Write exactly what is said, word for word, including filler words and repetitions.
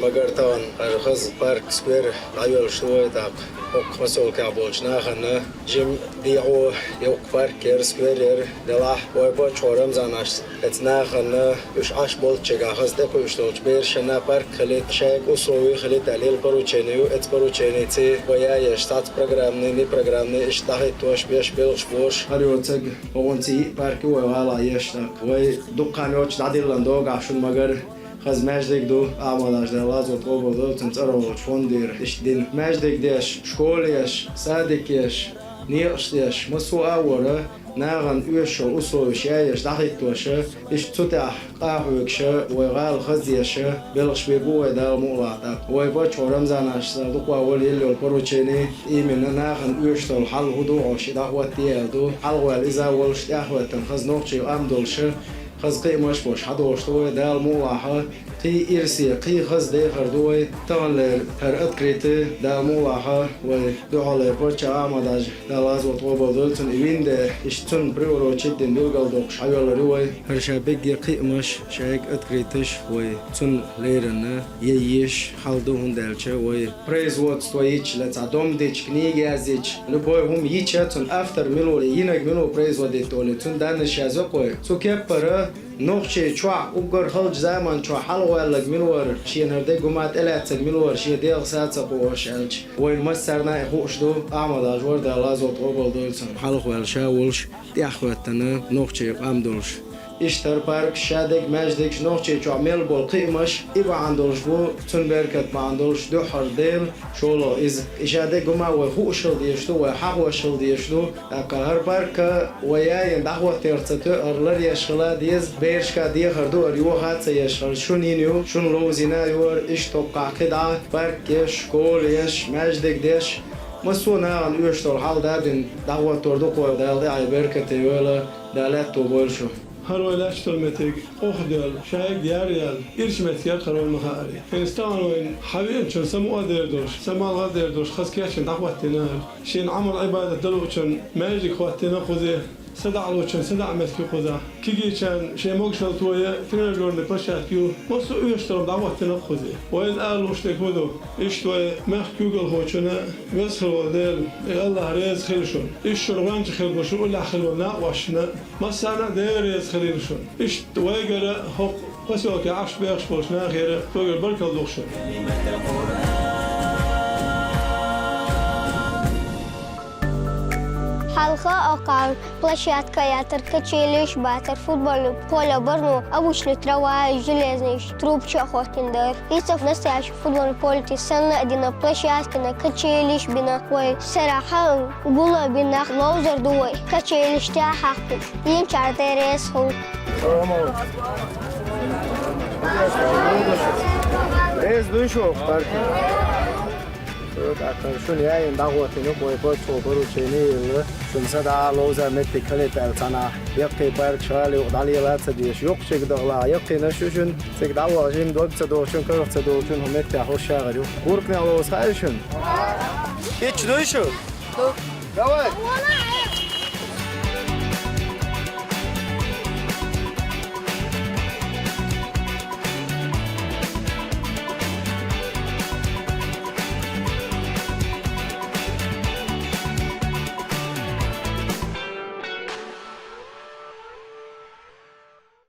Магар тахана хӀара хаза парк, сквер дӀайоьллуш ду вай тӀаккха. ХӀокху посёлкехь болчу нахана жима дегӀо, йоккха парк яра, сквер яра, делахь вай паччахьо Рамзан-Ӏаш эцу нахана уьш Ӏаш болччехь хаза тӀекхуьуш долчу берашна парк хилийта, шайга условий хилийта аьлла поручени ю, эцу порученица вай яеш цхьацца программный, непрограммный, иштта дӀахӀиттош, беш белхаш бош. ХӀара йоцург хӀокхунца йиъ парк ю вай гӀалахь еш тӀаккха. Вай дуккха хан йоццуш дӀадиллина догӀахь шуна, магар хаза маьждиг ду, Ахьмад-Хьаьжа, Дала лазо тӀе къобал дойла цуьнан, цӀарахочу фондера иштта дина. Маьждиг деш, школа еш, садик еш, некъаш деш, массо а агӀора, нахана оьшуш йолу условиш яеш, дӀахӀиттош, иштта цу тӀехь къахьоьгуш, вай гӀала хаза деш, белхаш бийр бу вай Дала мукъалахь тӀаккха. Вай паччахьо Рамзан-Ӏаш дукха вала елла йолу поручени, именно нахана оьшуш долу хьал хӀун ду, хьо ши дӀахӀоттае аьлла ду. Хьалхаваьлла иза а волуш, тӀаьхьахӀоьттина хаза нохчийн къам долуш, хаза кхиамаш а беш хьадогӀуш ду вай Дала мукъалахь. Кхин ирсе, кхин хаза дехар ду вай. Таханлера хӀара открытие, Дала мукъалахь, вай дуьххьарлера паччахь Ахьмад-Хьаьжа, Дала лазо тӀе къобал дойла цуьнан, и вин де, иштта цунна приурочить дина, билгалдоккхуш хьайоьллур ю вай. ХӀара ша бегге кхиамаш, шайга открытиеш вай цунна лерина, яйеш хьал ду, хӀунда аьлча вай производство йича, ле цхьа дом дича, книга яздича, любой хӀума йича, цуьнан автор мила ву, йинарг мила ву производить долу, цуьнан данныйш язйо-кх вай. Цу кеппара нохчий чохь уггар халчу заман чохь хьалхаваьлларг мила вара, шена хӀара дерг хӀума тӀелаьцнарг мила вара, шен дегӀ сацо кхуо аша аьлча, вайна массарна а хууш ду, Ахьмад-Хьаьжа вара, Дала лазо тӀе къобал дойла цуьнан. Хьалхаваьлла ша волуш, тӀаьхьахӀоьттина нохчийн къам долуш. Иштта хӀара парк, ша дерг маьждигаш, нохчий чохь мел болу кхиамаш, и бахьана долуш бу, цуьнан беркат бахьана долуш, дуьххьара Дела шолгӀа иза. И ша дерг хӀума вай хууш хила дезаш ду, вай хьахош хила дезаш ду. ТӀаккха хӀара парк вай яйина дӀахӀоттарца тоьар ларъеш хила деза, берашка дехар ду, хӀара йоха а ца еш, хӀара шуна йина ю, шуна ловзийна а ю хӀара, иштта хӀокхахь кхидӀа парк еш, школа еш, маьждиг деш, массо а нахана оьшуш долу хьал дадина дӀахӀоттор ду-кх вай, Дала тӀаьхье беркате йойла, Дала лаьтто бойла шу. ХӀара вай лаьтташ долу меттиг къохдаьлла, шайга яр яьлла, ирчу меттигех хӀара вай ма хаара. ХӀинца тахана вайна хьан веанчун самукъа а дер долуш, самалха а дер долуш, хаза кечйина дӀахӀоттийна хӀара. Шена Ӏамал-Ӏибадат дан луучун маьждиг хӀоттийна кхуза, садаӀа луучун садаӀа меттиг ю кхузахь. Кегийчарна шайн могушалла тоя тренажерный площадка ю, массо а оьшуш долу дӀахӀоттийна кхуза. Вайна ала лууш дерг хӀун ду? Иштта вай мехкан куьйгалхочунна, веза хилла волу Дела, и АллахӀ реза хила шуна. Иштта шуна гӀоьнча хилла болу, шун уллехь хилла волу накъосташна, массарна а Дела реза хилийла шуна. Иштта вайгара, хӀокху посёлке Ӏаш бехаш болчу нахера цуьнгара баркалла ду шуна. Хьалха оккхахь площадка яцара, качелеш бацара, футбольный поле бара, ну, обычный трава, железный трубча а хӀоттийна дара. Иза настоящий футбольный поле санна а дина, площадкана качелеш бина, вай сарахь гул а бина, нах ловзур ду вай, качелешца хьахкина. Йинчара дерриг а хӀума. Реза дуй шу парке? ТӀаккха шуна яйина дӀахӀоттийна ю-кх вай паччахьо, поручени йилла, шуна садаӀа, ловза меттиг хилийта аьлла цхьанхьа. Яккхий парк ша юкъа дӀалела а ца дезаш, юккъе чӀогӀа дахалахь, яккхийнаш ю шуна, цига дӀаваха жима дог ца долчун, карах ца долчун хӀун меттехь хӀуш шагӀар ю. Гурканехь ловза хаьий шуна? Итт дуй шу? Давай!